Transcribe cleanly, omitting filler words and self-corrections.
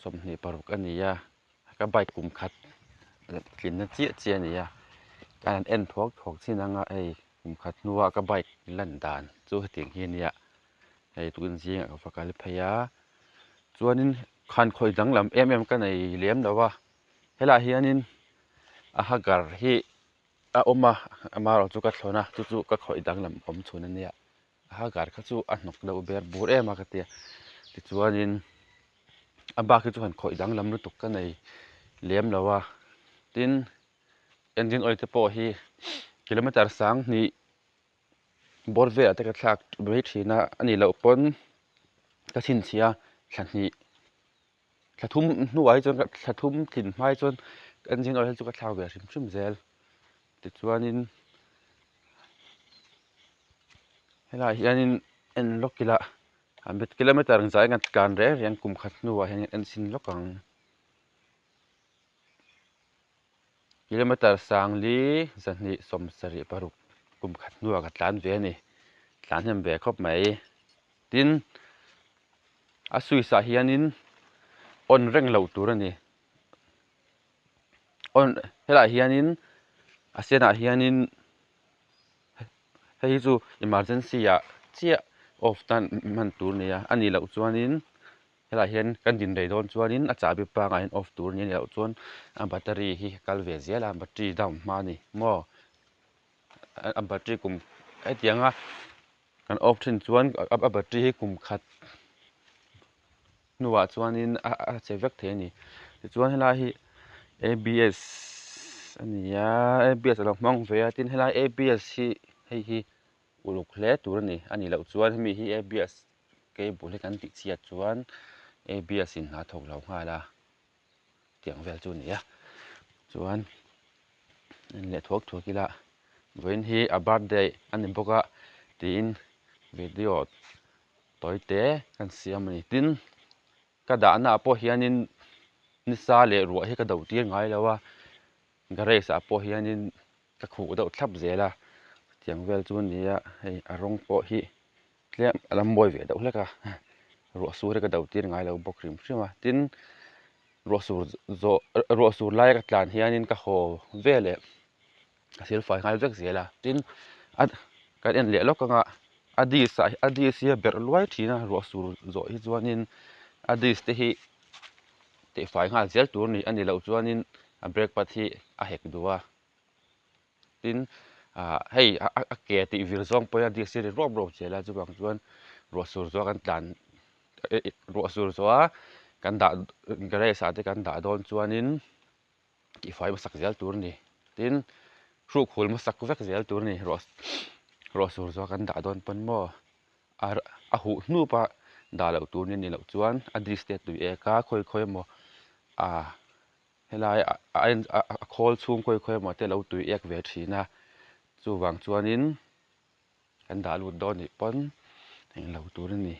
26 a ni a ka bike kum khat tlinna chiah chiah a ni a ka han en thuak thuak chin anga hei kum khat hnua ka bike lan dan chu hetiang hi a nia hei tun zingah ka va kal phei a chuanin khan khawi danglam em em ka nei lem lo a helaiah hianin a hagar hi a awm a amaherawh chu ka thlawn a chu chu ka khawih danglam awm chhun a nia a hagar kha chu a hnawk deuh ber bur em a ka tia tichuanin a bak hi chu han khawih danglam lutuk ka nei lem lo a tin engine oil te pawh hi kilometer sang hnih bawr velah te ka thlak mai thin a a nih loh pawn ka chhinchhiah a thla hnih thla thum hnuah hi chuan thla thum tlin hma hi chuan engine oil hi chu ka thlak ve hrim hrim zel tichuanin helaiah hianin en lawk ila kilometer ang zah hian kan tlan reng reng kum khat hnuah hian en chhin lawk ang. Kilometer sangli 276 kum khat hnuah ka tlan ve a ni tlan hnem ve khawp mai tin a switch ah hianin on reng loh tur a ni on helaiah hianin a senah hianin hei hi chu emergency ah chiah off tan hman tur a ni a a nih loh chuanin. Helaiah hian kan din rei dawn chuanin a chahbi pangah hian off tur a ni a nih loh chuan a battery hi a kal ve zel a battery down hma a ni maw a battery kum hetianga kan off thin chuan a battery hi kum khat hnuah chuanin a che vek thei a ni tichuan helai hi abs a ni a abs a lo hmang ve a tin helai abs hi hei hi uluk hle tur a ni a nih loh chuan hemi hi abs Cable hi kan tih chhiat chuan abs in hna thawk lo nghal a tiang vel chu a ni a chuan en leh thuak thuak ila vawiin hi a birthday a ni bawk a tiin video tawi te kan siam a ni tin ka dahna ah pawh hianin nisa leh ruah hi ka do tir ngai lo a garage ah pawh hianin ka khuh deuh thlap zel a tiang vel chu a ni a hei a rawng pawh hi tlem a la mawi ve deuh hlek a ruah sur hi ka do tir ngai lo bawk hrim hrim a tin ruah sur zawh ruah sur lai ka tlan hianin ka haw veleh ka thil fai nghal vek zel a tin a kan en leh lawk anga a disc ah a disc hi a berh luai thin a ruah sur zawh hi chuanin a disc te hi tihfai nghal zel tur a ni a nih loh chuanin a brake pad hi a hek duh a. Tin ah hei a ke tih vir zawng pawhin a disc hi ri ruap ruap zel a chuvang chuan ruah sur zawh kan tlan ruah sur zawh a kan dah garage ah te kan dah dawn chuanin tihfai hmasak zel tur a ni tin hruk hul hmasak vek zel tur a ni ruah ruah sur zawh kan dah dawn pawn maw a huh hnup a dah loh tur ni loh chuan a disc te a tui ek a khawi khawi emaw ah. Helai a en a khawl chhung khawi khawi emaw te lo tui ek ve thin a chuvang chuanin kan dah lut dawn nih pawn englo tur a ni.